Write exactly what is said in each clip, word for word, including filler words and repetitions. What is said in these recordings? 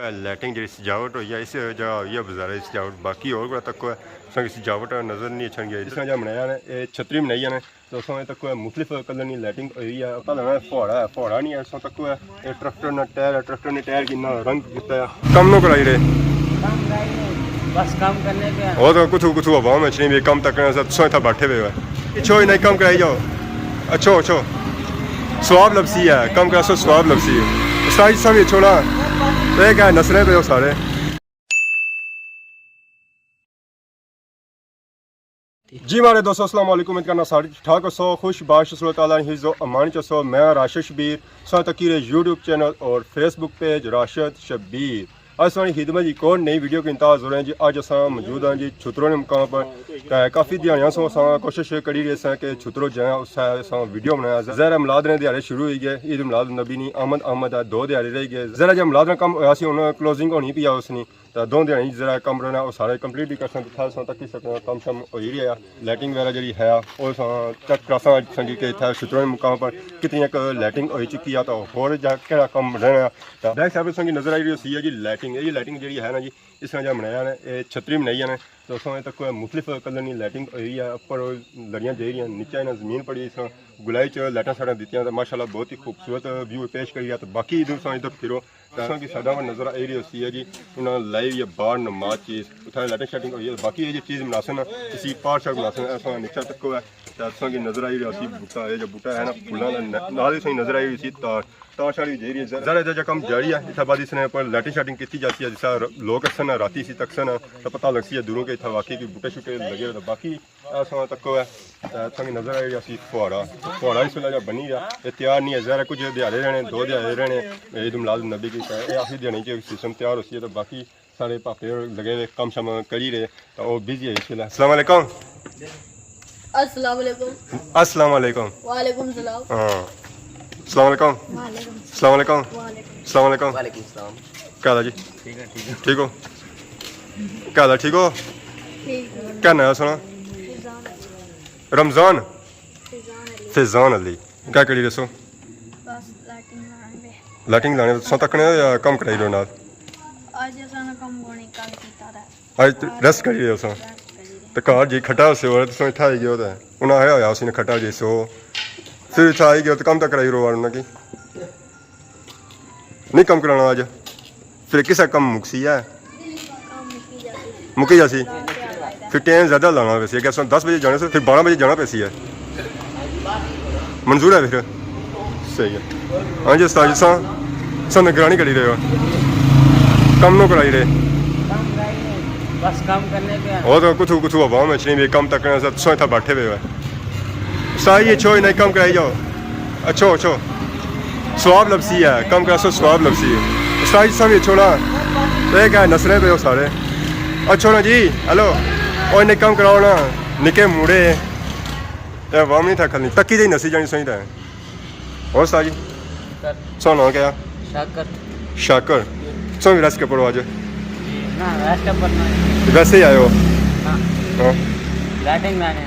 لائٹنگ جیڑی سجاوٹ ہوئی ہے، اس جگہ ہوئی ہے بازار سجاوٹ، باقی ہور کوئی تک کوئی سنگ سجاوٹ نظر نہیں اچھن گیا۔ جس طرح جا بنایا نے، اے چھتری بنائی ہے نے، تو سنگ تک کوئی مختلف کلر نی لائٹنگ ہوئی ہے۔ پتہ لگنا ہے فہاڑا ہے، فہاڑا نہیں ہے، سنگ تک کوئی اے ٹریکٹر نہ ٹائر ہے، ٹریکٹر نے ٹائر کنا رنگ کیتا ہے۔ کم نو کرائی رہے۔ کم کرائی رہے۔ بس کم کرنے پہ ہیں۔ او تو کتھو کتھو عوام اچھنی بھی کم تک کرنا، سو اتھا بیٹھے ہوئے ہو۔ اچھو، انہیں کم کرائی جاؤ۔ اچھو، اچھو۔ ثواب لبسی ہے، کم کراسو ثواب لبسی ہے۔ استاد جی سب اچھو نا۔ اے کیا نسرے پہ ہو سارے۔ جی ماڑے دوستو، السلام علیکم، امید کرنا سارے ٹھیک ٹھاک ہوسو، خوش باش ہوسو، اللہ تعالیٰ نے حفظ و امان چ ہوسو۔ میں راشد شبیر، سو تکی رہے یوٹیوب چینل اور فیس بک پیج راشد شبیر۔ اج ساڑی خدمت جی ایک اور نئی ویڈیو کے انتہا ضرور ہیں جی۔ اج اساں موجود ہیں جی چھترو نے مقام پر۔ تے کافی دیہاڑیاں سوں اساں کوشش کری رہے ساں کہ چھترو جائیں، اس اساں ویڈیو بنایا۔ ظہر میلاد نے دیہاڑے شروع ہوئی گئے، عید میلاد النبی نی آمد آمد ہے، دو دیہاڑے رہ گئے۔ ظہر جب میلاد نا کم ہویا سی، ہن کلوزنگ ہونی پئی اس نی۔ تے دو دیہاڑی جیڑا کم رہنا، او سارے کمپلیٹ ہی کرساں۔ تے اتھا تساں تکی سکنے او، کم شم ہوئی رہیا۔ لائٹنگ وغیرہ جیڑی ہے، او اساں چیک کراساں سنگی کہ اتھا چھترو نے مقام پر کتنی ایک لائٹنگ ہوئی چکی ہے، تے ہور جا کیڑا کم رہنا۔ تے بیک سائیڈ سنگی نظر آئی رہی ہوسی ہے جی لائٹنگ۔ اے جی لائٹنگ جیڑی ہے نا جی، اس طرح جا بنایا نا، اے چھتری بنائی ہے نا۔ تے اساں تک کوئی مختلف کلر نی لائٹنگ ہوئی ہے، اوپر لڑیاں جائی رہیاں، نیچے انہاں زمین پڑی، اس طرح گلائی چ لائٹاں ساڑاں دتیاں، تے ماشاءاللہ بہت ہی خوبصورت ویو پیش کری ہے۔ تے باقی ادھر اساں ادھر پھرو، تساں کی ساڈا ون نظر آئی رہی ہوسی ہے جی، انہاں لائی ہوئی ہے باہر نماز چیز، اتھا لائٹنگ شائٹنگ ہوئی ہے۔ باقی اے جو چیز بناسن نا، اسی پار شار بناسن، اساں نیچا تکو ہے، تے تساں کی نظر آئی رہی ہوسی بوٹا، اے جو بوٹا ہے نا پھولاں دا، ن-، نال ہی تساں کی نظر آئی رہی ہوسی تار، تار شار وی جائی رہی ہے۔ ذرا جا کم جاری ہے، اتھا بعد اس نے اوپر لائٹنگ شائٹنگ کیتی جاسی ہے، جس طرح لوگ اسن نا راتی سی تکسن نا، تے پتہ لگسی ہے دوروں کہ اتھا واقعی کوئی بوٹے شوٹے لگے ہوئے۔ تے باقی اساں تکو ہے، تے تساں کی نظر آئی رہی ہوسی فوارہ۔ فوارہ اس ویلے جا بنی رہیا، اے تیار نہیں ہے، ظاہر ہے کچھ دیہاڑے رہنے، دو دیہاڑے رہنے، عید میلاد النبی کی، تے اے آخری دیہاڑی چ سسٹم تیار ہوسی ہے، تے باقی سارے پاپے لگے ہوئے کم شم کری رہے، تے او بزی ہے اس ویلے۔ السلام علیکم۔ السلام علیکم۔ السلام علیکم۔ وعلیکم السلام۔ ہاں۔ السلام علیکم۔ وعلیکم السلام۔ السلام علیکم۔ وعلیکم۔ السلام علیکم۔ وعلیکم السلام۔ کیا حال ہے جی؟ ٹھیک ہے، ٹھیک ہے۔ ٹھیک ہو؟ کیا حال ہے، ٹھیک ہو؟ ٹھیک ہے۔ کیا ناں ہے سنا؟ فیضان علی۔ رمضان؟ فیضان علی۔ فیضان علی۔ کیا کری رہے سو؟ بس لائٹنگ لانے پے۔ لائٹنگ لانے، تساں تکنے ہو یا کم کرائی رہے ہو نال؟ اج اساں نا کم کونی، کل کیتا تھا۔ اج تے ریسٹ کری رہے ہو سو؟ ریسٹ کری رہے۔ تے گھر جی کھٹا ہوسے، اور تساں اتھا آئی گئے ہو تے انہاں آیا ہویا اسی نے کھٹا جی سو، پھر اتھا آئی گئے ہو تے کم تک کرائی رہو انہاں کی۔ نہیں کم کرانا اج، پھر کسا کم مکسی ہے؟ کم مکی جاسی۔ مکی جاسی۔ پھر ٹائم زیادہ لانا ویسی، اگر اساں دس بجے جانے سے پھر بارہ بجے جانا پیسی ہے۔ منظور ہے پھر؟ صحیح ہے۔ ہاں جی استاد جی، ساں ساں نگرانی کری رہے ہو، کم نو کرائی رہے۔ کم کرائی رہے۔ بس کم کرنے پہ ہیں۔ وہ تو کتھو کتھو عوام اچھنی بھی کم تک کرنا، سب سو اتھا بیٹھے ہوئے ہو۔ استاد جی اچھو، انہیں کم کرائی جاؤ۔ اچھو اچھو، ثواب لبسی ہے، کم کراسو ثواب لبسی ہے۔ استاد جی ساں بھی اچھو نا، اے کیا نسرے پہ ہو سارے؟ اچھو نا جی، ہیلو، او انہیں کم کراؤ نا، نکے موڑے، اے عوام نہیں تھا کھلنی، تکی جائی نسی جانی سوئی تھا۔ اور استاد جی؟ شاکر۔ سو ناں کیا؟ شاکر۔ شاکر۔ سو بھی ریسٹ کے پڑھو آج؟ جی، نہ، ریسٹ پر نہ۔ ویسے ہی آئے ہو؟ ہاں۔ ہاں۔ لیٹنگ میں نے۔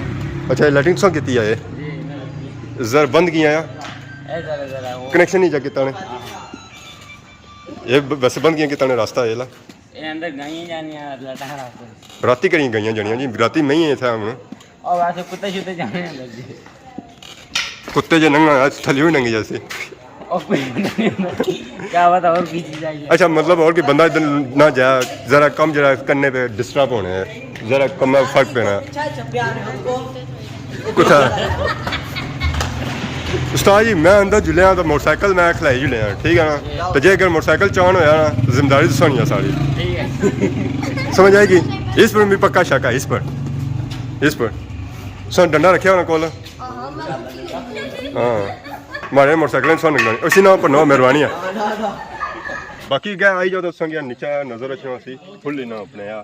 اچھا، لیٹنگ سو کیتی آئے؟ جی، میں نے۔ زر بند کیا آیا؟ اے ذرا، ذرا وہ۔ کنیکشن نہیں چیک کیتا نے؟ ہاں۔ یہ ب-، ویسے بند کیا کیتا نے راستہ یہ لا؟ اے اندر گائیاں جانیاں، لٹا رہا کوئی۔ راتی کڑیاں گائیاں جانیاں جی، راتی میں ہی اتھا ہن۔ او ویسے کتے شتے جانے اندر جی۔ کتے جے ننگا، اچ تھلیوں ہی ننگی جاسی۔ او کوئی نہیں اندر۔ کیا پتا اور کی چیز آئی ہے۔ اچھا، مطلب اور کوئی بندہ ادھر نہ جا، ذرا کم جڑا کرنے پہ ڈسٹرب ہونے ہیں، ذرا کم میں فرق پینا ہے۔ کتھا؟ استاد جی، میں اندر جلیا تو موٹر سائیکل میں کھلائی جلیا، ٹھیک ہے نا؟ تو جے اگر موٹر سائیکل چان ہویا نا، ذمہ داری تساں نی ہے ساری۔ ٹھیک ہے۔ سمجھ آئے گی؟ اس پر بھی پکا شک ہے، اس پر۔ اس پر۔ سن ڈنڈا رکھیا ہونا کول؟ ہاں، مارے موٹر سائیکل سن نکلانی۔ اسی نام پر نو مہربانی ہے۔ باقی گئے آئی جاؤ تو سنگیا نیچا نظر رکھنا سی، کھلی نہ اپنے آ۔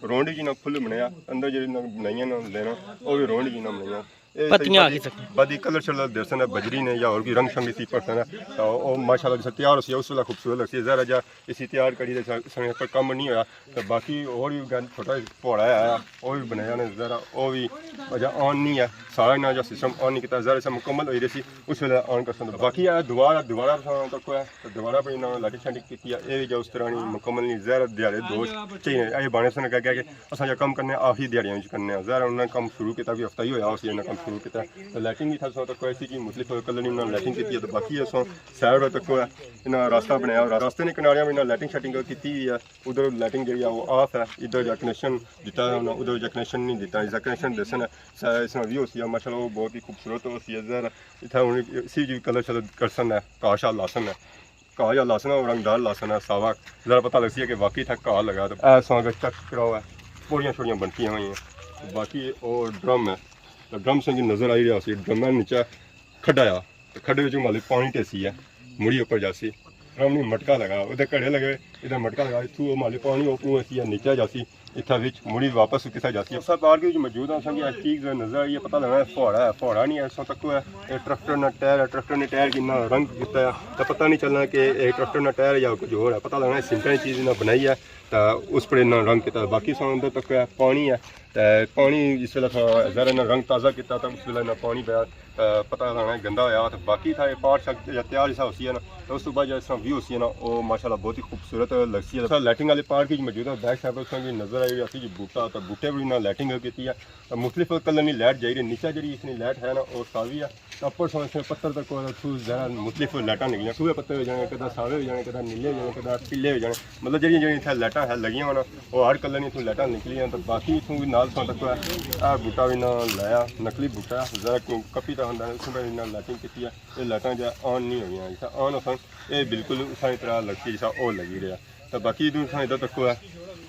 رونڈی جی نہ کھلی بنایا، اندر جی نہ بنائیاں نہ لینا، او بھی رونڈی جی نہ بنائیاں۔ اے پتیاں آخی سکنے۔ بعد کلر شلر دیسن بجری نے یا اور کوئی رنگ شنگ اسی پڑسن، تو او ماشاءاللہ جسے تیار ہوسی اس ویلے خوبصورت لگسی۔ ظاہر ہے جا اسی تیار کری تے سا-، سنے پر کم نہیں ہویا۔ تو باقی اور بھی گند چھوٹا جہا پہاڑا ہے، او بھی بنایا نے ظاہر ہے، او بھی اجا آن نہیں ہے۔ سارا انہاں جا سسٹم آن نہیں کیتا، ظاہر ہے مکمل ہوئی رہی سی اس ویلے آن کرسن۔ تو باقی اے دوبارہ، دوبارہ تساں تکو ہے، تو دوبارہ اپنی انہاں لائٹنگ شائٹنگ کیتی ہے۔ اے بھی جا اس طرح نہیں مکمل نہیں، ظاہر ہے دیہاڑے دو چاہیے، اے بہانے سن کہ، کہ اساں جا کم کرنے آں، آخری دیہاڑیاں وچ کرنے آں۔ ظاہر ہے انہاں نے کم شروع کیتا، کوئی ہفتہ ہی ہویا اسی انہاں کم شروع کیتا۔ تو لائٹنگ بھی تھا سو تکو ایسی کہ مختلف کلر نی انہاں لائٹنگ کیتی ہے۔ تو باقی اساں سائیڈ تکو ہے، انہاں راستہ بنایا ہوا، راستے نے کناریاں بھی انہاں لائٹنگ شائٹنگ کیتی ہوئی ہے۔ ادھر لائٹنگ جیڑی ہے وہ آف ہے، ادھر جا کنیکشن دتا ہے انہاں، ادھر جا کنیکشن نہیں دتا، اس دا کنیکشن دیسن ہے۔ سا-، اس نا ویو ہوسی ہے، ماشاءاللہ وہ بہت ہی خوبصورت ہوسی ہے۔ ظاہر ہے اتھا ہن اسی جو کلر شلر کرسن ہے، کاہ شاہ لاسن ہے، کاہ جا لاسن ہے، رنگدار لاسن ہے، ساوا۔ ذرا پتہ لگسی ہے کہ واقعی اتھا کاہ لگا۔ تو اے ساں اگر چیک کراؤ ہے، پوڑیاں شوڑیاں بنتیاں ہوئی ہیں۔ باقی او ڈرم ہے، تو ڈرم سنگی نظر آئی رہا سی، ڈرم ہے نیچے کھڈا آ، تے کھڈے وچوں مالے پانی ٹیسی ہے، مڑی اوپر جاسی۔ ڈرم نی مٹکا لگا، ادھر گھڑے لگے، ادھر مٹکا لگا، اتھوں او مالے پانی اوپروں ایسی ہے نیچے جاسی، اتھا وچ مڑی واپس کسا جاسی۔ اساں پارک وچ موجود ہاں، اساں کی ہر چیز نظر آئی ہے، پتہ لگا ہے فہاڑا ہے، فہاڑا نہیں ہے، اساں تکو ہے، اے ٹریکٹر نا ٹائر ہے، ٹریکٹر نے ٹائر کنا رنگ کیتا ہے، تے پتہ نہیں چلنا کہ اے ٹریکٹر نا ٹائر ہے یا کچھ اور ہے، پتہ لگنا ہے سیمنٹ نی چیز انہاں بنائی ہے، تے اس پر انہاں رنگ کیتا ہے۔ باقی اساں اندر تکو ہے، پانی ہے، تے پانی جس ویلے تھا ذرا انہاں رنگ تازہ کیتا، تے اس ویلے انہاں پانی پایا۔ تے پتہ لگنا گندا ہویا، تے باقی تھا اے پارک شارک یا تیار جیسا ہوسی ہے نا، تے اس تو بعد جیسا ویو ہوسی ہے نا، او ماشاءاللہ بہت ہی خوبصورت لگسی ہے۔ اساں لائٹنگ والے پارک وچ موجود ہاں، بیک سائیڈ پر تساں کی نظر آئی رہی اسی جی بوٹا، تے بوٹے پر انہاں لائٹنگ کیتی ہے، تے مختلف کلر نی لائٹ جائی رہی، نیچے جیڑی اس نی لائٹ ہے نا، او ساوی ہے، تے اوپر سوں اس نے پتر تک تھرو ذرا مختلف لائٹاں نکلیاں، سوہے پتر ہو جانے، کدے ساوے ہو جانے، کدے نیلے ہو جانے، کدے پیلے ہو جانے، مطلب جیڑیاں جیڑیاں اتھے لائٹاں ہے لگیاں ہونا، او ہر کلر نی اتھوں لائٹاں نکلیاں۔ تے باقی اتھوں وی نال تساں تکو ہے، اے بوٹا وی نہ لایا، نقلی بوٹا ہے، ذرا کپی تے ہوندا ہے، اس وجہ نال لائٹنگ کیتی ہے۔ اے لائٹاں جا آن نہیں ہویاں، جسا آن ہوسن، اے بالکل اساں کی طرح لگسی جسا او لگی رہیا۔ تے باقی ادھر تساں ادھر تکو ہے،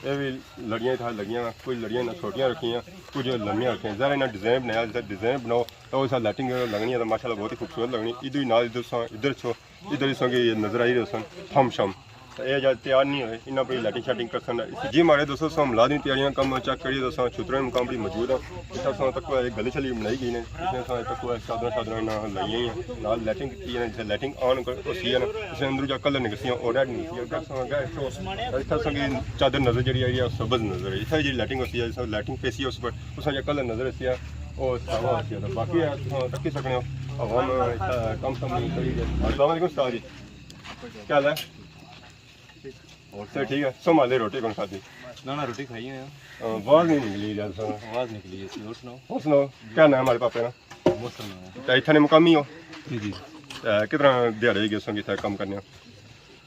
اے وی لڑیاں اتھا لگیاں، کچھ لڑیاں انہاں چھوٹیاں رکھیاں، کچھ لمیاں رکھیاں۔ ذرا انہاں ڈیزائن بنایا، جسا ڈیزائن بناؤ، تے اس نال لائٹنگ لگنی ہے، تے ماشاءاللہ بہت ہی خوبصورت لگنی۔ ادھر نال ادھر تساں، ادھر چھو، ادھر تساں کی نظر آئی رہے سن تھم شم۔ تے اے جا تیار نہیں ہوئے، انہاں اپنی لائٹنگ شائٹنگ کرسن۔ جی ماڑے دوستو، اساں میلاد نی تیاریاں کم چیک کریے، اساں چھترے مقام پر موجود ہاں۔ اتھا اساں تکو ہے گلی شلی بنائی گئی نے، اس نے اساں تکو ہے چادراں شادراں انہاں لائیاں ہوئی ہیں، نال لائٹنگ کیتی ہے، جسے لائٹنگ آن کر ہوسی ہے نا، اس نے اندروں جا کلر نکلسی، او ریڈ نکلسی، اگر اساں اگے اچھو، اتھا اساں کی چادر نظر جیڑی آئی رہی ہے، سبز نظر آئی۔ اتھا جیڑی لائٹنگ ہوسی ہے، جسے لائٹنگ پیسی ہے اس پر، اس نے جا کلر نظر آسی ہے، او ساوا ہوسی ہے۔ تے باقی ہے، تساں تکی سکنے ہو، عوام اتھا کم شم نہیں کری۔ السلام علیکم استاد جی، کیا حال ہے؟ اور سر سناؤ۔ ٹھیک ہے، سنبھالے روٹی کون کھادی؟ نہ، نہ، روٹی کھائی ہوئی ہے۔ آواز نہیں نکلی یار سر۔ آواز نکلی ہے، اور سناؤ۔ اور سناؤ، کیا نام ہے ہمارے پاپے نا؟ محسن نام ہے۔ تے اتھا نے مقامی ہو؟ جی، جی۔ تے کتنا دیہاڑے ہوئی گئے سو اتھا کم کرنے ہو؟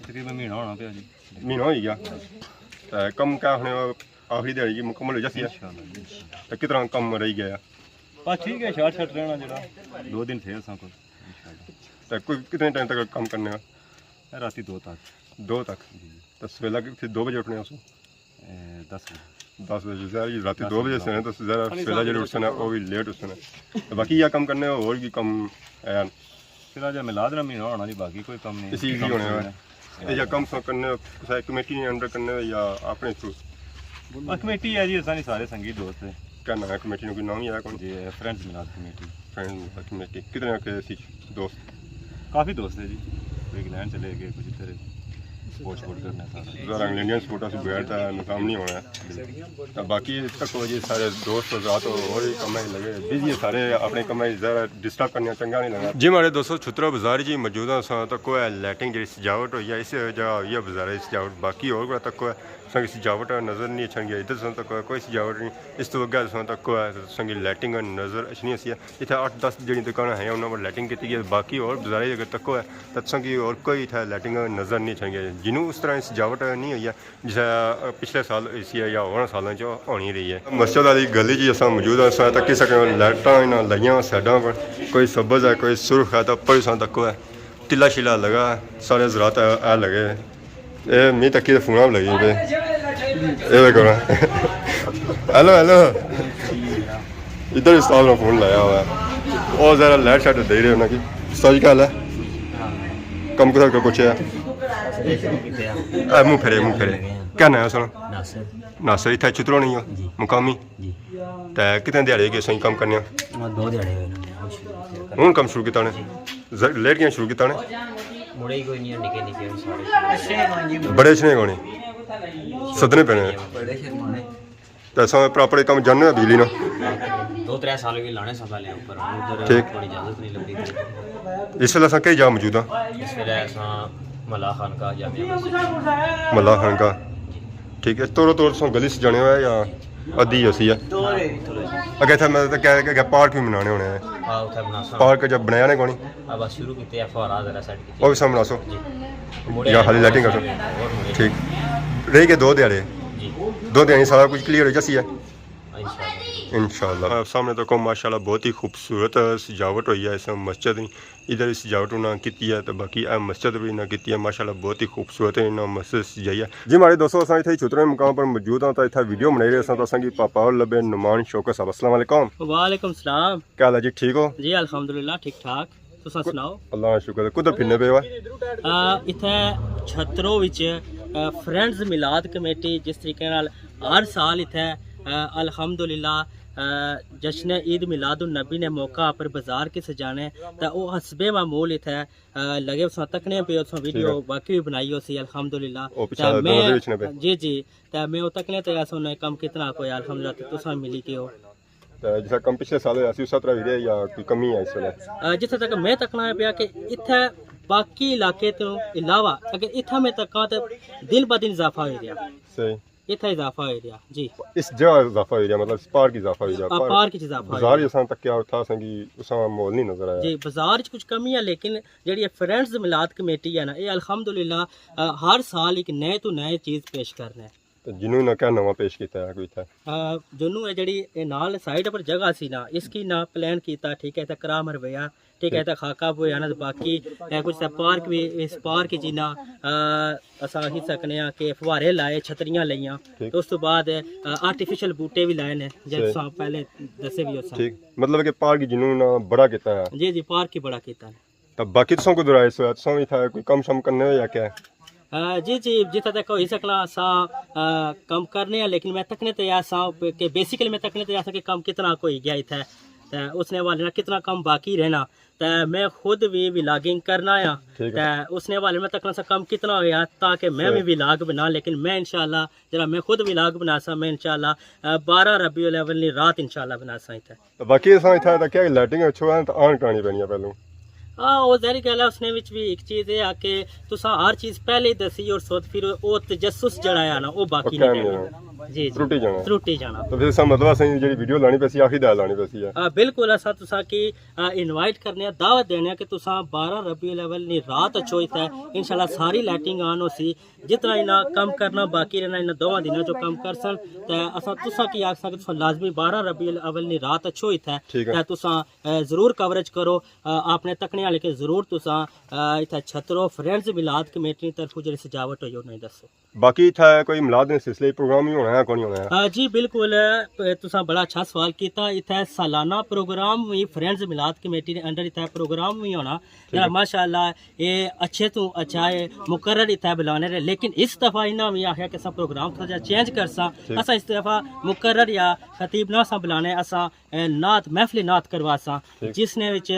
تقریباً مہینہ ہونا پیا جی۔ مہینہ ہوئی گیا۔ تے کم کیا ہونے آخری دیہاڑی کی مکمل ہو جاسی ہے؟ انشاءاللہ، انشاءاللہ۔ تے کتنا کم رہی گیا؟ بس ٹھیک ہے، شارٹ شارٹ رہنا جڑا۔ دو دن پھر اساں کول، انشاءاللہ۔ تے کوئی کتنے ٹائم تک کم کرنے ہو؟ اے راتی دو تک۔ دو تک؟ جی۔ تے سویلا کہ پھر دو بجے اٹھنے ہو؟ اے، دس بجے۔ دس بجے، ظاہر جی راتی دس دو بجے بجے سونے، تے ظاہر سویلا جڑے اٹھنے، او وی لیٹ اٹھنے۔ تے باقی یا کم کرنے ہو، اور بھی کم ہے؟ فی الحال جا میلاد نا مہینہ ہونا جی، باقی کوئی کم نہیں۔ اسی ایزی کم ہونے چل والا۔ رہا ہے۔ اے یا کم سو کرنے ہو، کسا کمیٹی نے انڈر کرنے ہو یا اپنے تھرو؟ بس کمیٹی ہے جی، اساں نے سارے سنگی دوست ہیں۔ کیا نام ہے کمیٹی نے؟ کوئی نام ہی آیا کون؟ جی، فرینڈز میلاد کمیٹی۔ فرینڈز میلاد کمیٹی۔ کتنے کے سی دوست؟ کافی دوست ہیں جی، کوئی انگلینڈ چلے گئے، کچھ ادھر سپورٹ سپورٹ کرنا سارا۔ ذرا انگلینڈین سپورٹ اس بغیر تے نظام نہیں ہونا۔ تے باقی تکو جی سارے دوست حضرات اور بھی کماں لگے، بزی ہے سارے اپنے کماں، ذرا ڈسٹرب کرنا چنگا نہیں لگا۔ جی ماڑے دوستو، چھترا بازار جی موجود ہاں، اساں تکو ہے لائٹنگ جڑی سجاوٹ ہوئی ہے، اس وجہ ہوئی ہے بازار سجاوٹ، باقی اور کوئی تکو ہے اساں کی سجاوٹ نظر نہیں اچھن گیا، ادھر اساں تکو ہے کوئی سجاوٹ نہیں، اس تو اگے اساں تکو ہے اساں کی لائٹنگ نظر اچھنی سی۔ اتھے اٹھ دس جیڑی دکاناں ہیں، انہاں پر لائٹنگ کیتی گئی ہے۔ باقی اور بازارے اگر تکو ہے، تاں تساں کی اور کوئی اتھے لائٹنگ نظر نہیں اچھن گیا۔ جنوں اس طرح سجاوٹ نہیں ہوئی ہے، جسے پچھلے سال ہوئی سی ہے یا ہوراں سالاں چ ہونی رہی ہے۔ مسجد والی گلی جی اساں موجود ہاں، اساں تکی سکنے ہو، لائٹاں انہاں لگیاں سائیڈاں پر، کوئی سبز ہے، کوئی سرخ ہے، تاں اوپر اساں تکو ہے۔ تلا شلا لگا، سارے حضرات آ، آ لگے۔ اے میں تکی تے فون لگی پے۔ اے وے کرا۔ ہیلو، ہیلو۔ ادھر استاد نے فون لایا ہوا ہے۔ او ذرا لائٹ شائٹ دے رہے انہاں کی۔ استاد جی، کیا حال ہے؟ کم کتھا کر پہنچے؟ اے منہ پھیرے، منہ پھیرے۔ کیا ناں ہے سنا؟ ناصر۔ ناصر، اتھا چھترو نہیں ہو؟ جی۔ مقامی؟ جی۔ تے کتنے دیہاڑے گئے سائیں کم کرنے ہو؟ ہاں، دو دیہاڑے ہوئے نے، ہن شروع کیتا۔ ہن کم شروع کیتا نے؟ ز-، لیٹ کیاں شروع کیتا نے؟ مڑے ہی کوئی نہیں، نکے نکے سارے۔ بڑے اچھنے کونی؟ سدنے پینے۔ بڑے شرمانے۔ تے اساں پراپر کم جاننے آں بجلی نا۔ دو ترے سال بھی لانے سا پہلے اوپر، ہن ادھر ٹھیک۔ تھوڑی اجازت نہیں لبھی۔ اس ویلے اساں کئی جا موجود ہاں؟ اس ویلے اساں ملا خانقاہ جامع مسجد۔ ملا خانقاہ۔ جی۔ ٹھیک ہے، توڑو توڑ سو گلی سے جانے ہوئے یا ادھی ہوسی ہے؟ اگے اتھا میں تے کہہ کہ پارک بھی بنانے ہونے ہیں۔ ہاں، اتھا بناساں۔ پارک جب بنایا نے کونی؟ آ بس شروع کیتے ہیں، فوارہ ذرا سیٹ کیتے۔ او بھی سامنے آسو۔ جی۔ مڑے یا خالی لائٹنگ کرسو۔ اور مڑے۔ ٹھیک۔ رہی گئے دو دیہاڑے۔ جی۔ دو دیہاڑے سارا کچھ کلیئر ہو جاسی ہے۔ انشاءاللہ۔ انشاءاللہ۔ سامنے تکو ماشاءاللہ بہت ہی خوبصورت سجاوٹ ہوئی ہے اس مسجد نی۔ ادھر اس سجاوٹ انہاں کیتی ہے تے باقی اے مسجد بھی انہاں کیتی ہے۔ ماشاءاللہ بہت ہی خوبصورت انہاں مسجد سجائی ہے۔ جی ماڑے دوستو، اساں اتھے ہی چھترے مقام پر موجود ہاں تے اتھے ویڈیو بنائی رہے ساں تے اساں کی پاپا اور لبے نعمان شوکت صاحب۔ السلام علیکم۔ وعلیکم السلام۔ کیا حال ہے جی، ٹھیک ہو؟ جی الحمدللہ ٹھیک ٹھاک۔ تساں سناؤ؟ اللہ کا شکر ہے۔ کدھر پھرنے پے ہو؟ آ، اتھے چھترو وچ، آ، فرینڈز میلاد کمیٹی جس طریقے نال ہر سال اتھے، آ، الحمدللہ، آ، جشن عید میلاد النبی نے موقع پر بازار کی سجانے تے او حسب معمول اتھے، آ، لگے۔ تساں تکنے پے ہو، تساں ویڈیو ٹھیک ہے۔ باقی بھی بنائی ہوسی الحمدللہ۔ او پچھے تے دروازے میں، وچ نے پے۔ جی جی، تے میں او تکنے تے ایسا انہیں کم کتنا کوئی الحمدللہ تے تساں ملی کے ہو۔ تے جس طرح کم پچھلے سال ہویا سی، اس طرح ہی رہے یا کوئی کمی ہے اس ویلے؟ آ، جتھے تک میں تکنا پیا کہ اتھے باقی علاقے تو علاوہ اگر اتھا میں تکاں تے دن بہ دن اضافہ ہوئی رہیا۔ صحیح۔ اتھا اضافہ ہوئی رہیا، جی۔ اس جگہ اضافہ ہوئی رہیا، مطلب اس پارک اضافہ ہوئی رہیا۔ آ، پارک اچ اضافہ ہوئی بازار رہیا۔ جساں تکیا اتھا اساں کی اساں ماحول نہیں نظر آیا۔ جی، بازار اچ کچھ کمی ہے، لیکن جیڑی اے فرینڈز میلاد کمیٹی ہے نا، اے الحمدللہ، آ، ہر سال ایک نئے تو نئے چیز پیش کرنے۔ تے جنوں نہ کیا نواں پیش کیتا ہے کوئی اتھا؟ آ، جنوں اے جیڑی اے نال سائیڈ پر جگہ سی نا، اس کی نہ پلان کیتا، ٹھیک ہے، تے کرا مرویا، ٹھیک ہے، ٹھیک۔ تے خاکہ بویا نا، تے باقی اے کچھ تے پارک بھی، اس پارک جی نا، آ، اساں آکھی سکنے آں کہ فوارے لائے، چھتریاں لائیاں، ٹھیک۔ تے اس تو بعد، آ، آرٹیفیشل بوٹے بھی لائے نے، جے صحیح۔ تساں پہلے دسے بھی ہو سن۔ ٹھیک، مطلب کہ پارک جنوں نا بڑا کیتا ہے۔ جی، جی، پارک ہی بڑا کیتا ہے۔ تے باقی تساں کدھر آئے سو، تساں وی اتھا کوئی کم شم کرنے ہو یا کیا؟ آ، جی، جی، جتھا تک ہوئی سکنا اساں، آ، کم کرنے آں، لیکن میں تکنے تے آساں کہ بیسیکلی میں تکنے تے آساں کہ کم کتنا کوئی گیا اتھے، تے اس نے حوالے نال کتنا کم باقی رہنا، تے میں خود وی ولاگنگ کرنا آں، ٹھیک ہے۔ تے اس نے حوالے میں تکنا سا کم کتنا ہویا تاکہ میں وی صحیح۔ ولاگ بنا، لیکن میں انشاءاللہ جڑا میں خود ولاگ بناساں، میں انشاءاللہ، آ، بارہ ربیع الاول نی رات انشاءاللہ بناساں اتھے۔ باقی اساں اتھا تکیا کہ لائٹنگ اچھو ہے تے آن کرانی پینی ہے پہلوں۔ ہاں، او ظاہری گل ہے، اس نے وچ بھی ایک چیز اے آ کہ تساں ہر چیز پہلے ہی دسی اور سوچ پھر او تجسس جڑا ہے نا، او باقی او نہیں قائم رہنا۔ نہیں رہنا۔ جی، جی۔ ترٹی جانا۔ ترٹی جانا۔ تو پھر اساں مطلب اساں جیڑی ویڈیو لانی پیسی، آخری دے لانی پیسی ہے۔ آ، بالکل، اساں تساں کی، آ، انوائٹ کرنے آں، دعوت دینے آں کہ تساں بارہ ربیع الاول نی رات اچھو اتھے، انشاءاللہ ساری لائٹنگ آن ہوسی۔ جتنا انہاں کم کرنا باقی رہنا، انہاں دوواں دناں چوں کم کرسن، تے اساں تساں کی آکھساں کہ تساں لازمی بارہ ربیع الاول نی رات اچھو اتھے، ٹھیک ہے۔ تے تساں، اے، ضرور کوریج کرو، اے، اپنے تکنے آلے کے ضرور تساں، اے، اتھے چھترو فرینڈز میلاد کمیٹی نی طرفوں جیڑی سجاوٹ ہوئی انہاں کی دسو۔ باقی اتھے کوئی میلاد نے سلسلے پروگرام وی ہونا ہے، کونی ہونا ہے؟ آ، جی بالکل، اے، تساں بڑا اچھا سوال کیتا۔ اتھے سالانہ پروگرام وی فرینڈز میلاد کمیٹی نے انڈر اتھے پروگرام وی ہونا، ٹھیک جیڑا ہے۔ ماشاءاللہ اے اچھے تو اچھا اے، مقرر اتھا بلانے رہے، لیکن اس دفعہ انہاں وی آخیا کہ اساں پروگرام تھوڑا جہا چینج کرساں، ٹھیک۔ اساں اس دفعہ مقرر یا خطیب نہ اساں بلانے، اساں، اے، نعت، محفل نعت کرواساں، ٹھیک۔ جس نے وچ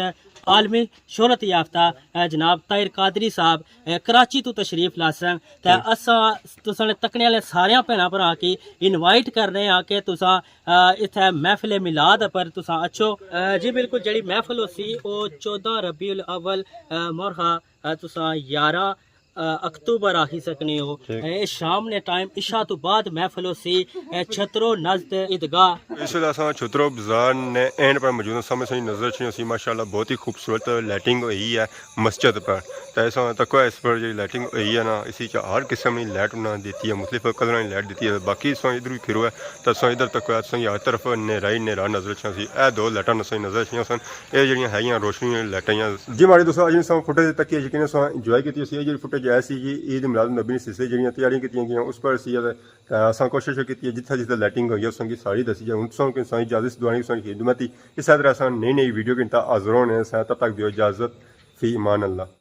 عالمی شہرت یافتہ، اے، جناب طاہر قادری صاحب، اے، کراچی تو تشریف لاسن، تے ٹھیک۔ اساں تساں نے تکنے آلے ساریاں بھیناں بھراں کی انوائٹ کرنے آں کہ تساں، اے، اتھے محفل میلاد پر تساں اچھو۔ اے، جی بالکل، جیڑی محفل ہوسی او چودہ ربیع الاول، اے، مورخہ، اے، تساں یارہ، اے، اکتوبر آخی سکنے ہو۔ ٹھیک۔ اے، شام نے ٹائم عشاء تو بعد محفل ہوسی، اے، چھترو نزد عیدگاہ۔ اس ویلے اساں چھترو بازار نے اینڈ پر موجود ہاں، سامنے ساڑی نظر اچھنی ہوسی، ماشاءاللہ بہت ہی خوبصورت لائٹنگ ہوئی ہے مسجد پر۔ تے اساں تکو اس پر جیڑی لائٹنگ ہوئی ہے نا، اسی چ ہر قسم نی لائٹ انہاں دیتی ہے، مختلف کلراں نی لائٹ دیتی ہے۔ باقی اساں ادھر وی پھرو ہے، تے اساں ادھر تکو ہے، تساں کی ہر طرف نیرا ہی نیرا نظر اچھنا سی۔ اے دو لائٹاں اساں کی نظر اچھنیاں سن، اے جیڑیاں ہیگیاں روشنی آلیاں لائٹاں ہیاں۔ جی ماڑے دوستو، اج اساں فوٹیج تکی ہے، یقیناً اساں انجوائے کیتی ہوسی۔ اے جیڑی فوٹیج ہے سی جی عید میلاد النبی نی سلسلے جیڑیاں تیاریاں کیتیاں گیاں، اس پر سی تے، تے اساں کوشش کیتی ہے جتھے جتھے لائٹنگ ہوئی ہے، اساں کی ساری دسی جائے۔ ہن تساں کی اساں اجازت دعانی، اساں کی خدمت ہی۔ اس طرح اساں نئی نئی ویڈیو کے نال حاضر ہونے ساں، تب تک دیو اجازت، فی امان اللہ۔